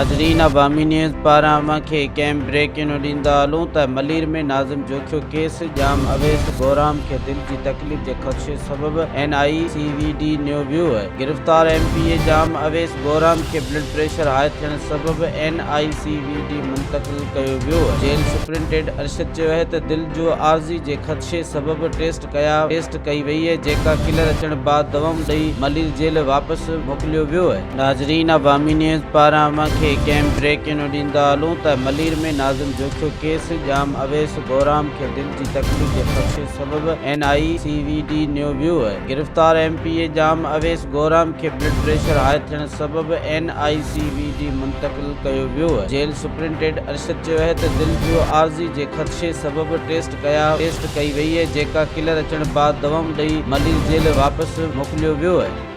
ناظرين عوامي نيوز پاران اوهان کي ڪنهن بريڪنگ ڏيندا هلون ته ملير ۾ ناظم جوکيو ڪيس ڄام اويس گورام کي دل جي تڪليف جي خدشي سبب N I C V D نيو ويو گرفتار M P A Jam Awais Goram کي بلڊ پريشر هاء ٿيڻ سبب N I C V D منتقل ڪيو ويو جيل سپرنٽيڊ ارشد چيو آهي ته دل جو عارضي جي خدشي سبب ٽيسٽ ڪيا ٽيسٽ ڪئي وئي جيڪا ڪلر اچڻ بعد دوائون ڏئي ملير جيل واپس موڪليو ويو. ناظرين عوامي نيوز پاران اوهان کي ڪنهن بريڪنگ ڏيندا هلون ته ملير ۾ ناظم جوکيو ڪيس ڄام اويس گورام کي دل جي تڪليف جي خدشي سبب N I C V D نيو ويو گرفتار M P A Jam Awais Goram کي بلڊ پريشر هاء ٿيڻ سبب N I C V D منتقل ڪيو ويو جيل سپرنٽيڊ ارشد چيو آهي ته دل جو عارضي جي خدشي سبب ٽيسٽ ڪيا ٽيسٽ ڪئي وئي جيڪا ڪلر اچڻ بعد دوائون ڏئي ملير جيل واپس موڪليو ويو.